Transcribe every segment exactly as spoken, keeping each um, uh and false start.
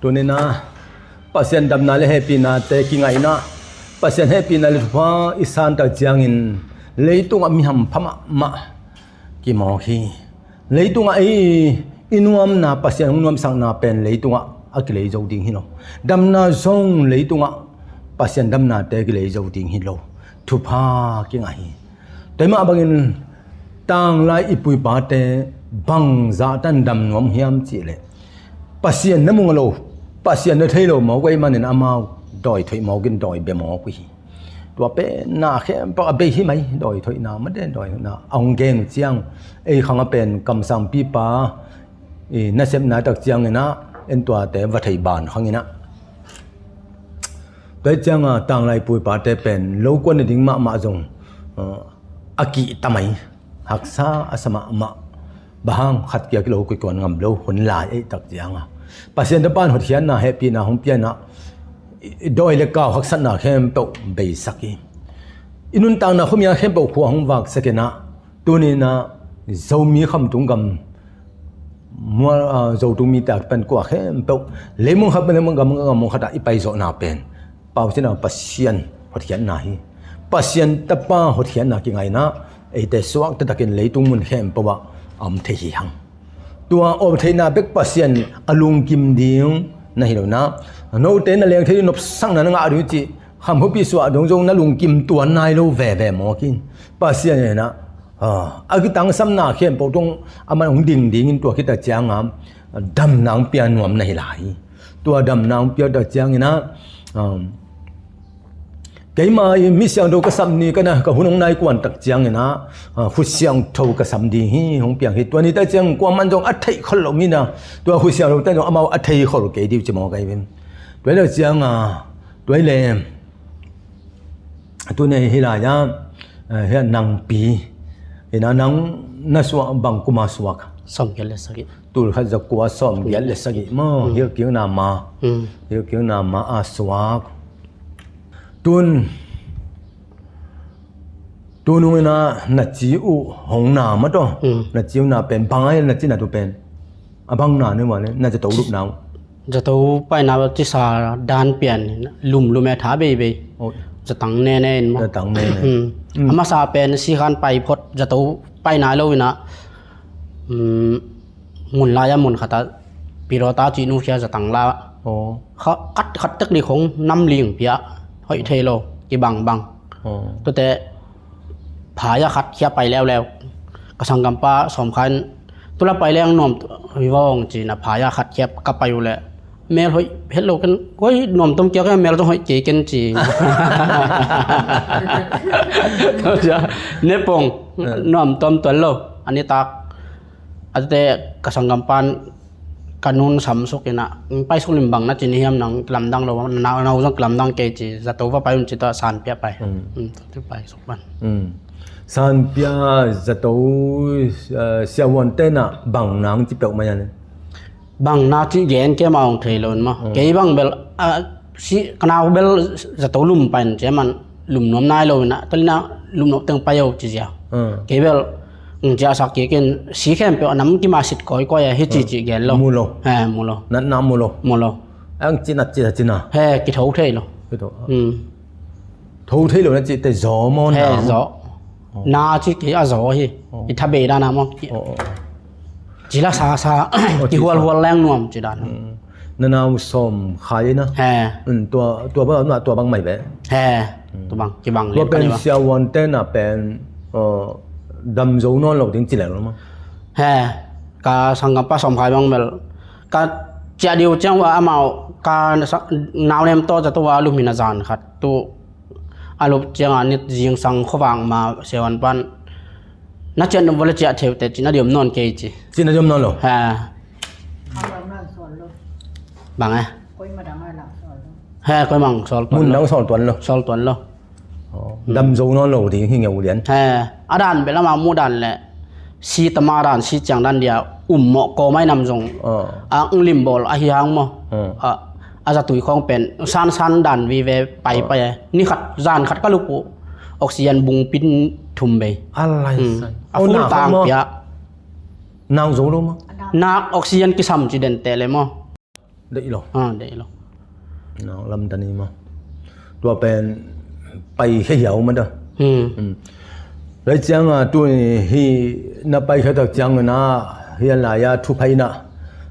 Tuni-in ah Pasian damna le hehpihnate kingaihna, Pasian hehpihna le thupha i san tak ciangin leitungah mi hampha mahmah kimawk hi. Leitungah i, i nuamna, Pasian hong nuamsakna pen leitungah a kilei zo ding hi lo. Damna zong leitungah Pasian damnate a kilei zo ding hi lo. Thupha kingah hi. Tua mah bangin tanglai i pu i pate bangzah tan dam nuam hiam cih leh, Pasian na mu ngei lo, Pasian na thei lo mawk uh ahih manin amau dawi thoih mawk in dawi bia mawk uh hi. Tua pen na khempeuh a bei hi mai, dawi thoihna mate, dawi thoihna a hong gen uh ciang, ei khang a pen kamsangpipa i nasepna tak ciangin ah en tuate va thei ban khangin ah, tua ciangin ah tanglai pu i pate pen lo kuan ding mahmah zong, uh, a kihta mai, haksa a sa mahmah. Bang hang? Khat kia kilo kikuan ngam lo hun lai ei tak ciangin ah Pasian tapa in hotkhiatna, hehpihna hong pia in ah i, i dawi le kau haksatna khempeuh beisak hi. I nuntakna khuamial khempeuh khua hong vaksak in ah, tuni-in ah Zomi khamtung gam, mual, ah, Zotung mite a kipan kua khempeuh, leimun khat, leimun gam, gam khat ah i paizawhna pen pau cina Pasian hotkhiatna hi. Pasian tapa hotkhiatna kingaihna eite suak taktakin leitung mun khempeuh ah a om thei hi hang. Tua a om theihna bek Pasian a lungkim ding na hi lo in ah, note na leng thei ding, nopsakna na ngah ding cih khamhupi suah dong zong na lungkim tuan nai lo veve mawk in, Pasian in ah, ah, a kitangsamna khempeuh tawh amah hong ding dingin tua khit a ciangin damna hong pia nuam na hi lai hi. Tua damna hong pia tak ciangin ah, um, keimah i mi siangtho ka sam ni, ka na, ka hun hong nai kuan tak ciangin ah, ah, khut siangtho ka sam ding hi, hong piang hi. Tua ni tak ciang kuaman zong a theih khol lo mi na, tua khut siangtho tak zong amau a thei khol kei ding uh ci mawk ahi ve. Tua hi tak ciangin ah, tua hi leh, tuni hi lai ah, eh, hi a nangpi in ah, nang na suak bang kum a suak? Sawmgiat le sagih. Tul khat za kua sawmgiat le sagih maw? Mm. Hilkikna ma. Mm. Hilkikna ma a suak. Tun, tu nung in ah na ci uh hong na mah tawh. Mm. Na ci uh na pen bang a hi, na cina tu pen? A bang na nei mah le, na zato lupna uh? Zato paina cisa dan pian, lumlum e, tha beibei. Oh. Zatang nene in maw. Zatang nene. Mm. Mm. A masa pen sikhan pai phot, zato paina lo in ah, mm, mun lai a mun khat ah pilota cih nu khia zatang la. Oh. Kha, khat, khat tek lik hong nam ling pia, hoih thei lo, kibangbang. Oh. Tuate phaya khat khia pai leuleu. Ka sanggampa Sawmkha in, tu la pai leng nuam hi vong ci-in ah phaya khat khia ka pai uh leh, mel hoih het lo ken, hoih nuam tom kei ken, mel zong hoih kei ken ci. Ne pong, eh, nuam tom tuan lo. A nitak, a tuate ka sanggampa in ka nun sam suk in ah, paisuk lim bang na ci ni hiam, nang kilamdang lo, na, nau zong kilamdang kei ci, zato va pai un ci ta san pia pai. Mm. Mm, zato paisuk pan. Mm. San pia zato, eh, siavuante na bang nang ci peuhmah a le? Bang na ci gen kei mah hong thei lo in maw. Mm. Kei bang bel, ah, si, ka nau bel zato lum pai in ci a man lum nuam nai lo in ah, tua leh na lum nuam teng pai o ci zia. Mm. Kei bel, mm, ciahsak kei ken, si khempeuh a nam kim a sit kawikawi a hi ci, ci gen lo. Mu lo. He, mu lo. Natna mu lo. Mu lo. Ang ci nat ci nat ci na. He, kitho thei lo. Kitho. Mm. Tho thei lo na cihte zaw maw, he, na maw? Zaw. Oh. Na ci kei a zaw hi. Oh. I tha bei dan a maw. Oh, oh. Ci la sa sa. Oh, ci sa. Kihualhual leng nuam ci dan. Mm. Na nau Sawmkha na? He. Mm, tua, tua bang, tua bang mai ve. He. Mm. Tua bang, kibang tua pen siavuante na pen, uh, dam zo nawn lo ding ci lel lo maw? He. Ka sanggampa Sawmkha bang bel, ka ciah ding uh ciang uh ah amau, ka sa-, nau nem tawh zato a lum hi in ah zan khat. Tu a lum ciangin a nit zingsang khuavak ma siavuan pan, na ciah nop vua leh ciah thei uh teh ci, na diam nawn kei ci. Ci na diam nawn lo. Ha. Bang e. He, koi mang sawl tuan lo. Mun dang sawl tuan lo. Sawl tuan lo. Oh, dam zo nawn lo ding hi ngeu lian. He, a dan bel amau mu dan leh, si tama dan, si ciang dan dia, um mawh kawm a i nam zong. Oh. A, ng lim bawl ahi hang maw. Oh. A, a zatui khawng pen sansan dan vive paipai e. Ni khat, zan khat ka lup uh, oxygen bungpin thum bei. A lai sai. A full tank pia. Nak zo lo maw? Nak oxygen kisam ci den teh le maw. Deih lo. Ha, deih lo. Nang lamdang hi maw? Tua pen pai khia hiau mah ta. Hmm. Hmm. Lai cianga tuni hi na pai khia tak ciangin a, hi a lai a thupha in a,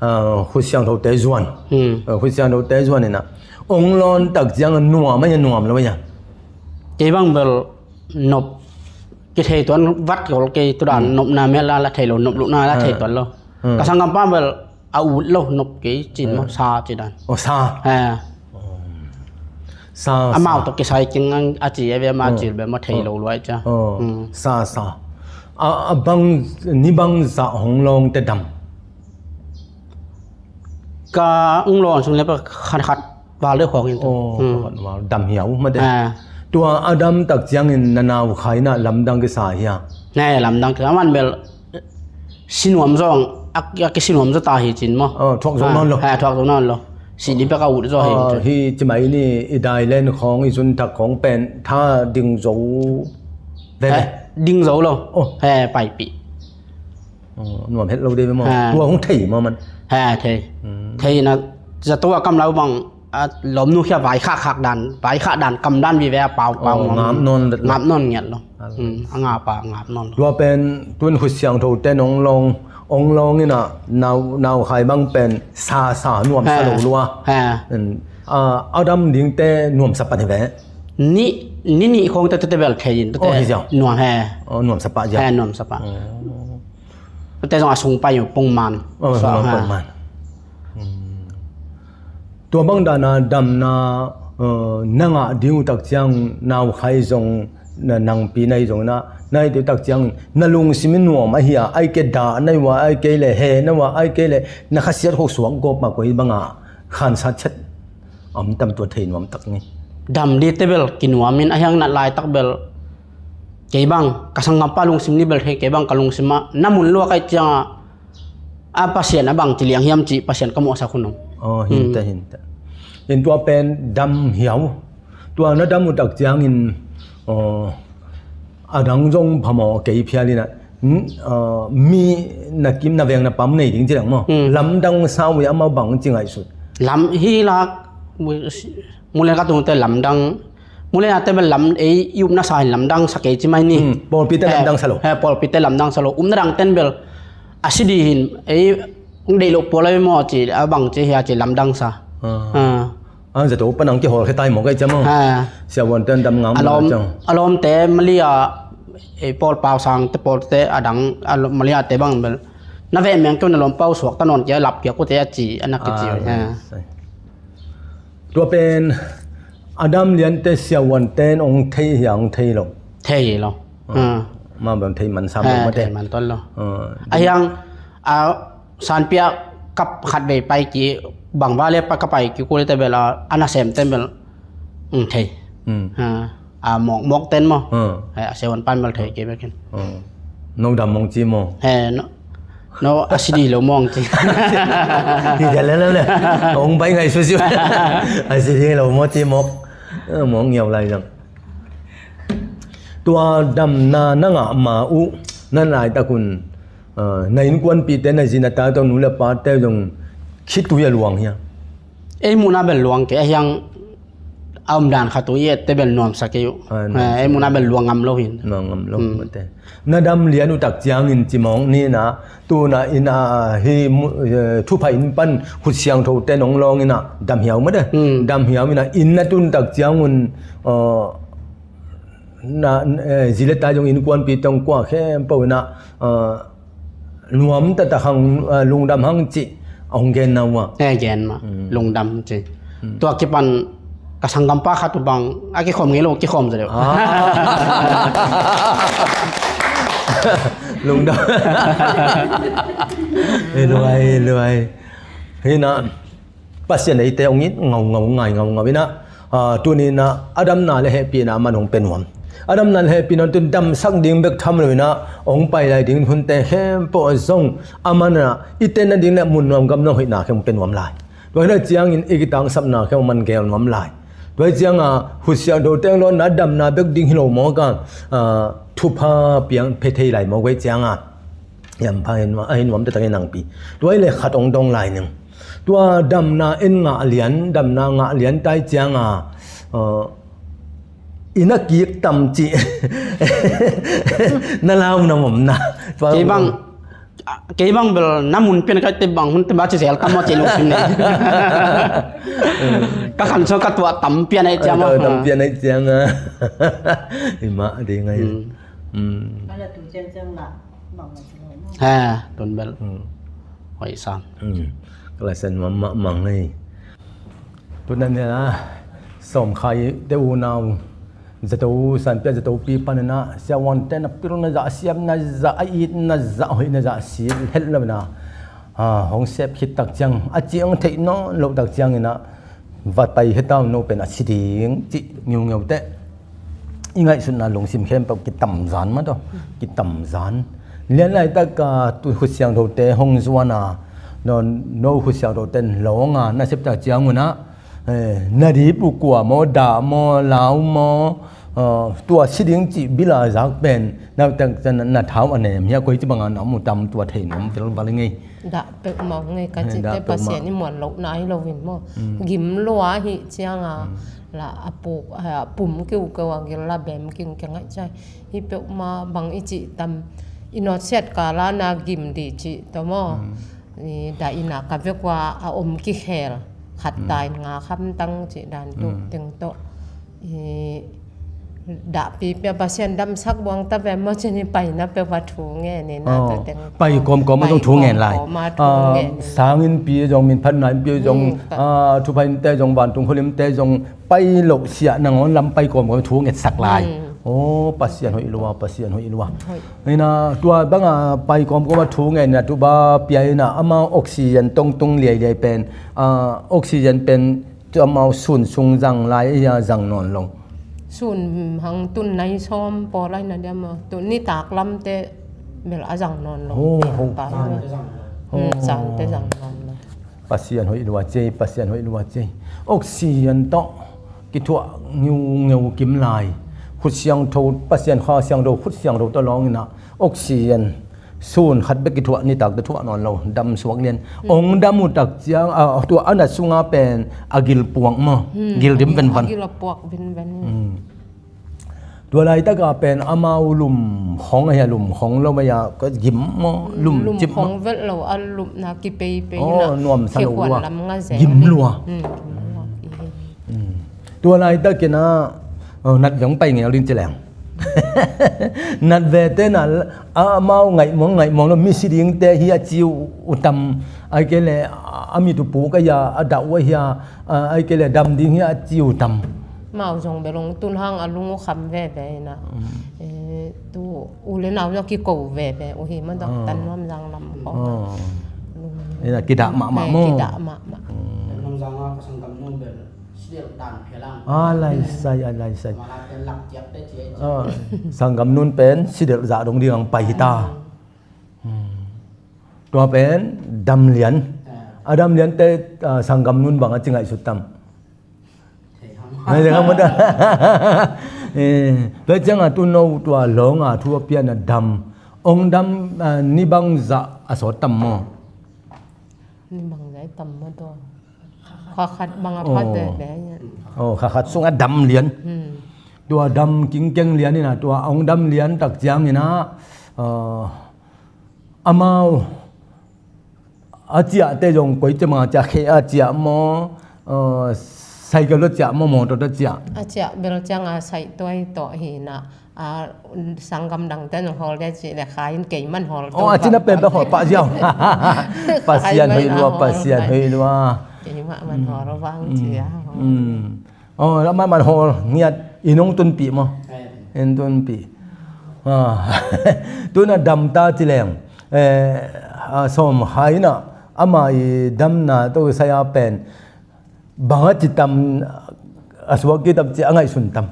ah, Khutsiangthote zuan. Hmm. Ah, Khutsiangthote zuan in a ong lawn tak ciangin nuam a, nuam lo a. Kei bang bel nop kithei tuan vat kol kei tu dan. Hmm. Nopna mel la la thei lo, nop luhna la thei tuan lo. Hmm. Ka sanggampa bel a ut lo, nop kei cin maw, sa ci dan. Oh, sa. Ha. Sa, amau sa. Tawh kisai keng a ci a ve, ma cil ve maw, thei lo luai cia. Oh. Hmm. Sa, sa. A, a bang, ni bang za hong lawng te dam? Ka ong lawn sung le pa khat khat val deuh khawng in. Oh, hmm, khat val dam hiau mah te. Ah. Tua a dam tak ciangin na nau khai na lamdang kisa hia? Ne, lamdang kisa man bel sinuam zong, a, a kisinuam zaw ta hi cin maw. Oh, thuak zo nawn lo. Ah, ha, thuak zo nawn lo. Si ni pek a ut zaw hi. Oh, hi ci mai ni, i dai len khawng, i zun thak khawng pen tha ding zo ve ve. Ha, ding zo lo. Oh. Ha, paipih. Oh, nuam het lo deuh ve maw. Ha. Tua hong thei maw man. Ha, thei. Hmm. Thei na, zato a kamlau bang, a, lawmnu khia vai khak khak dan, vai khak dan, kam dan vive a pau, pau. Oh, ngam nawn ngiat lo. Ngam nawn ngiat lo. Hmm, a ngap a, ngap nawn lo. Tua pen tun Khutsiangthote nong lawng, ong lawng in a, nau, nau khai bang pen sa, sa, nuam sa lo lua. Ha. Hmm. A, a dam dingte nuam sa pan hi ve. Ni, ni, ni khawng te, te, te bel thei in, te, oh, te hi ziau. Nuam he. Oh, nuam sa pah ziau. He, nuam sa pah. Oh. Te zong a sung pai uh pongman. Oh, suak, sung ha. Pongman. Hmm. Tua bang dana damna, eh, na ngah ding uh tak ciang nau khai zong na nangpi na hi zong na, na hi te tak ciang na lungsim in nuam ahi a, ai ke dah na hi ua, ai ke le he na ua, ai ke le na khasiat khok suak gawp ma koi banga khansat chet. Om tam tua thei nuam tak ni. Dam di te bel kinuam in a hiang nat lai tak bel kei bang ka sanggampa lungsim ni bel thei kei bang ka lungsim a na mun lua kai cianga a Pasian a bang ci liang hiam ci Pasian ka muhsak hun om. Oh, hinta, hinta. In tua pen dam hiau. Tua na dam uh tak ciangin, oh, a dang zong phamawh kei phial in a, hmm, ah, mi na kim na veng na pam nei ding ci dang maw. Hmm. Lamdang sa uh i amau bang ci ngaihsut. Lam hi lak, mu-, mulen ka tungte lamdang, mulen a te bel lam ei i upna sa in lamdang sa kei ci mai ni. Hmm, pawlpi te lamdang sa lo. He, pawlpi te lamdang sa lo. Upna dang ten bel a si di hin, ei, ung deih lo pawl a maw ci, a bang ci hia ci lamdang sa. Ah. Ah. Ang zato pan ang kihawlkhia tai maw kei cia maw. Ha. Siavuan ten dam ngam a lawm, a lawmte Malia, e, Paul Pau Sang te pawlte a dang, a lawm, Malia te bang bel. Na veh meng keu na lawm pau suak ta nawn kia lap kia kute a ci, a nak kia ci. Ah, ha. Tua pen a dam lian te siavuan ten ong thei hia ong thei lo. Thei lo. Ah. Ha. Ma bang thei man sam lo ma te. Thei man ton lo. Ah. A hiang, a Sanpia kap khat vei pai ki bang va le pa ka pai ki kul te bel a, a nasem te bel, um, thei. Hmm. Ha, a mawk, mawk ten maw. Hmm. He, a siavuan pan bel thei ki bekin. Hmm. No dam mong ci maw. He, no, no, a si di lo mong ci. Hi dia le le le. Ong bai ngai su su. A si di lo maw ci mawk. Eh, mawk ngiau lai zang. Tua damna na ngah ma uh, na laitak un, ah, na innkuanpihte, na zi na ta tawh nu le pate zong khitui a luang hia? Ei muhna bel luang kei, a hiang a omdan khat uh i ette bel nuamsa kei uh. Ah, nuamsa. Eh, ei muhna bel luang ngam lo hin. Luang ngam lo, hmm, mate. Na dam lian uh tak ciangin ci mawk ni na, tuna in a hi mu-, eh, thupha in pan khut siangtho te nong lawng in a dam hiau mate. Hmm. Dam hiau in a inn na tun tak ciangun, eh, na, eh, zi le ta zong innkuanpi tawh kua khempeuh in a, eh, nuam taktak hang, eh, lungdam hang cih a hong gen na uh a. Eh, gen mah. Hmm. Lungdam cih. Hmm. Tua kipan ka sanggampa khat uh bang a kikhawm ngei lo, kikhawm zaw deuh. Ah. Lungdam. Eh, luai, luai. Hi na. Pasian eite hong it ngaungau, ngai ngaungau in a, ah, tuni in a, a damna le hehpihna man hong pia nuam. A damna le hehpihna tun damsak ding bek tham lo in a, hong pai lai ding hunte khempeuh zong a man a, i tenna ding le mun nuam gam nuam hoihna khe hong pia nuam lai. Tua hi na ciangin i kitangsapna khe hong man gel nuam lai. Tua hi cianga, khut siangtho teng lawnna damna bek ding hi lo mawk a, ah, thupha piang pia thei lai mawk hi cianga. Hiam pha hi nuam, a hi nuam taktak hi nangpi. Tua hi le khat hong dong lai ning. Tua damna en ngah lian, damna ngah lian tai cianga, uh, i na kik tam cih na lau na mom na. Kei bang, kei bang bel na mun pian ka te bang hun te ba ci zel tam maw ci lungsim ne. Ka khan so ka tuah tam pian ai ciang maw. Tam pian ai cianga. I mah ding ai. Hmm. Hmm. Ala tu ciang ciang la bang maw ci lo maw. Ha, tun bel. Hmm. Hoih sam. Hmm. Ka la san mah mah mang ai. Tuna nia, Sawmkhai te unau, zato, Sanpia zatopi panin ah, siavuante na pilna zah, siamna zah, a itna zah, hoihna zah, si het lo na. Ah, hong sep khit tak ciang, a ciang theih nawn loh tak ciangin ah, va pai heta uh no pen a si ding, cih ngiungeu teh. I ngaihsutna lungsim khempeuh kitamzan mah tawh, kitamzan. Lian laitak a tu Khut Siangthote hong zuan a, no, no Khut Siangthote lawng a, na sep tak ciang un ah, eh, na dip uh kua maw, dah maw, lau maw, eh, tua si ding cih bil a zak pen, na, na, na thau a nem hia, koi ci banga na om uh tam tua thei nuam velval ngei. Dah peuhmah ngei ka cihte Pasian i muan lohna hi loin maw. Gim lua hi cianga la a puk, a pum kiukeu a gil la bem king kiangaih cai. Hi peuhmah bang i cih tam i nawtsiat kala na gim dih cih tawh maw. I dah ina ka vek ua a om kikhel khat tain nga khamtang cih dan tu teng tawh. I dahpipi a Pasian damsak buang ta ve maw cin i paina peuh va thu ngen i na teng. Pai kawmkawm a zong thu ngen lai. Sangin pi zong, min phatna in pi zong, thupha innte zong, vantung holimte zong, pai loh siah nangawn lam pai kawmkawm thu ngetsak lai. Aw, Pasian hoih lua, Pasian hoih lua. Ina tua banga pai kawmkawm a thu ngen ina tuba pia ina ama oxygen tongtung liailiai pen, oxygen pen tu amau sun sung zang lai a zang nawn lo. Sun hang tun nai sawm pawl ai na diam a, tu nitak lamte bel a zang nawn lo. Sangte zang nawn lo. Pasian hoih lua cei, Pasian hoih lua cei. Oxygen tawh kithuah ngiungeu kim lai. Khut Siangtho, Pasian Kha Siangtho, Khut Siangtho tawh lawng ina oxygen sun khat bek kithuah, nitak te thuah nawn lo, dam suak lian. Ong dam uh tak ciang, a, tua a nat sunga pen a gil puak maw. Gil dim venvan. A gil a puak venvan. Tua laitaka pen amau lum khong ahi a, lum khong lo mai a, ka gim maw, lum cip maw. Lum khong vet lo a, lupna kipeipei na nuam sa lo lua. Gim lua. Tua laitakin ah, nat veng pai ngel ding ci leng. Nat vete na, amau ngaihmuang ngaihmuang lo, misi dingte hi a ci uh tam, ai kei le a mit uh puk ahi a, a dah uh ahi a, ai kei le dam ding hi a ci uh tam. Mau zong bel ong tun hang a lung uh kham veve ina. Tu u le nau zong kiko veve uh hi ma dok tan nuam zang lam khong. Ina kidah mahmah maw. Kidah mahmah. Nuam zang a ka sanggam nu bel. A laisai, a laisai. Sanggam nun pen sidelh zah dong ding ang pai hita. Tua pen damlian. A damlian te, sanggam nun bang a ci ngaihsut tam. Tua cianga tu no tua lawnga thu a piana dam. Ong dam, ni bang zah a sawt tam maw. Ni bang zah i tam maw tua. Kha khat bang a pha dede. Kha khat sunga dam lian. Tua dam kingkeng lian ina, tua ong dam lian tak ciang ina, amau a ciahte zong koi ciamang a ciah, khe a ciah maw, cycle a ciah maw, motor a ciah. A ciah bel cianga saih tuai tawh hi ina. A, sanggam dangte nong hawl dia cih le kha in keiman hawl. Aw, a cina pen ba hawl pah ziau. Pasian hoih lua, Pasian hoih lua. Keimah man hawl vang cia. Aw, amah man hawl ngiat, i nong tunpih maw. In tunpih. Tuna damta ci leng. Sawm hai na ama i damna to saya pen bang a ci tam, a suak ki tam ci a ngaihsun tam.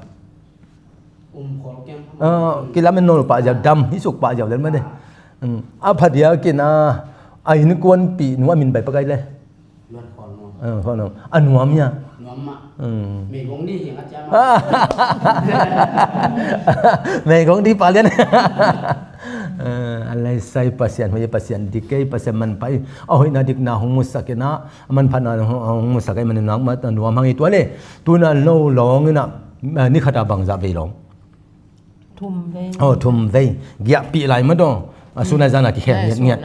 Kilamen nawl pah ziau, dam hi suk pah ziau lel mah de. A phadiakin a, a innkuanpih nu a min bai pakai le. A nuam hia. Meigong di pah lian. Eh, a lai sai Pasian hoih, Pasian dik kei, Pasian manpha i, a hoihna dikna hong musak inah, a manphana hong, hong musak ei manin nak mat a nuam hang i tua le. Tuna lo lawng inah, eh, ni khata bangzah vei lawng? Thum vei. Oh, thum vei. Giahpih lai madaw. A suna zana kikhel ngiatngiat.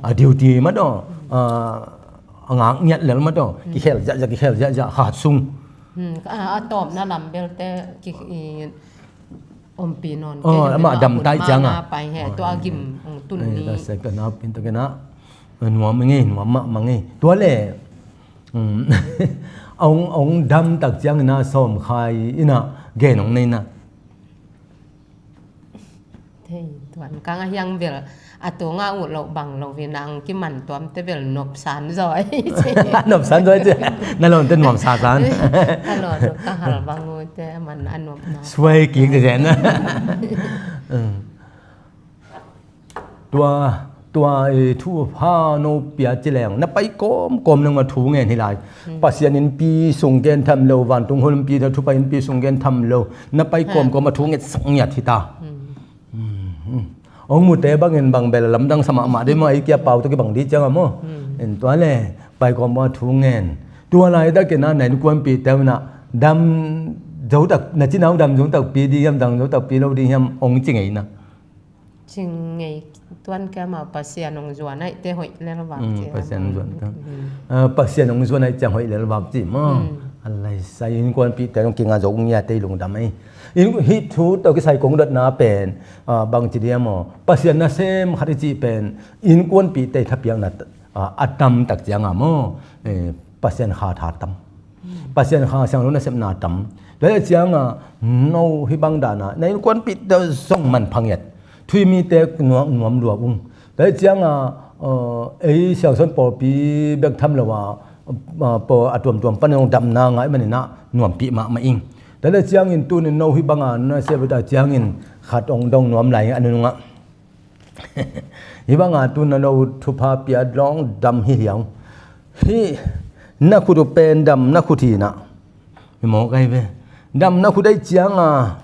A duty madaw. A ngak ngiat lel madaw. Kikhel ziahziah, kikhel ziahziah khat sung. Hmm, a, a tawpna lam belte ki, i, ompih nawn kei. Oh, amah dam tai ciang a. Tua gim ong tun ni. Tua se ka nau pin to kena. Nuam ngei, nuam mahmah ngei. Tua le. Ong, ong dam tak ciang ina sawm khai ina gen ong nei na. Thei tuan kang a hiang bel a tunga uh loh bang lo hi nang kiman tuamte bel nopsan zaw ei ci. Nopsan zaw ei ci. Na lawmte nuamsa san. A lawm nop ta hal bang uh te man a nopna. Suai kik te zen. Tua, tua, eh, thupha no pia ci leng na pai kawmkawm nang a thu ngen hi lai. Pasian innpi sung gen tham lo, vantung hulpi ta thupha innpi sung gen tham lo. Na pai kawmkawm a thu ngetsak ngiat hi ta. Ong mute bangin bang bel lamdang sa mahmah dei maw, ei kia pau tawh kibang dih ciang a maw. En tua le pai kawm a thu ngen. Tua lai takin a na innkuanpihte unah dam zo tak, na cinau dam zo takpi ding hiam, dam zo takpi lo ding hiam ong ci ngei na. Ci ngei tuan kia ma Pasian ong zuan aihte hoih lel vak ci. Pasian ong zuan ka. Pasian ong zuan aih ciang hoih lel vak ci maw. A lai sai innkuanpihte ong kinga zo ngia tei lungdam ei. Hih thu tawh kisai kong dotna pen, ah, bangci dia maw? Pasian nasem khat i cih pen innkuanpihte thapiakna, ah, a tam tak cianga maw? Eh, Pasian kha tha tam. Pasian kha siangtho nasepna tam. Tua cianga no hih bang dana na innkuanpihte zong manpha ngiat. Thuimite nuam, nuam lua ung. Tua cianga, eh, ei siangsawn pawlpi bek tham lo a, eh, pawl a tuamtuam pan damna ngai manina nuampih mahmah ing. Tua ciangin tunin no hih banga na sep ta ciangin khat ong dong nuam lai a nunungah. Hih banga tuna no thupha pia dong dam hi hiang. Hih na khut uh pen dam na khut hi na. Hi mawk ai ve. Dam na khut ai cianga.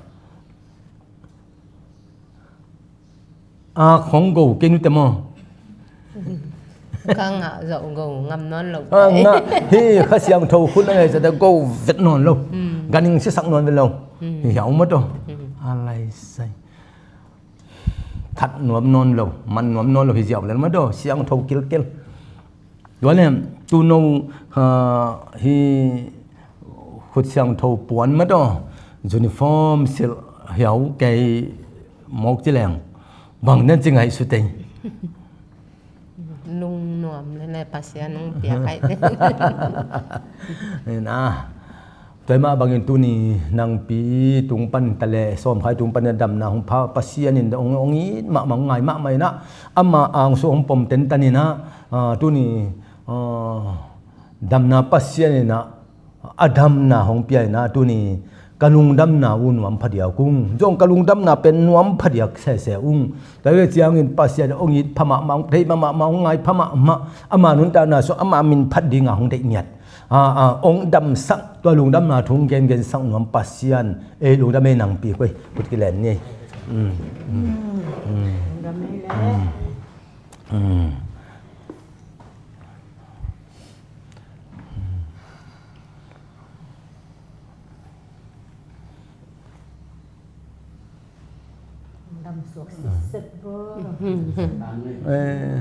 A khong go kei nute maw? Ka ngah zawh go ngam nawn lo. A ngah hi Kha Siangtho khut na ngai zate go vet nawn lo. Ganing sisak nawn vet lo. Hi hiau maw taw. A lai sai. That nuam nawn lo, man nuam nawn lo hi ziau lel maw taw. Siangtho kilkel. Tua lem, tuno, ah, hi khut siangtho puan mah taw, uniform silh hiau kei mawk ci leng. Bang den ci ngaihsut ei. Lungnuam lele Pasian hong piak ai te. Tua mah bangin tuni nangpi tung pan ta le, sawmkhai tung pan a damna hong pha Pasian in hong, hong it mahmah, hong ngai mahmah inah, ama angsuh hong pom tentan inah, ah, tuni, ah, damna Pasian inah, a damna hong pia inah, tuni ka lungdamna uh nuam phadiak ung. Zong ka lungdamna pen nuam phadiak sese ung. Tua hi ciangin Pasian hong it pha mahmah, hong theih pha mahmah, hong ngai pha mahmah, ama nuntakna sung ama min phat dinga hong deih ngiat. A, a, hong damsak, tua lungdamna thu hong gengensak nuam Pasian, ei lungdam ei nangpi koi, kut kilen ni. Mm, mm, mm, mm, mm. Dam suak sitset bo. Eh,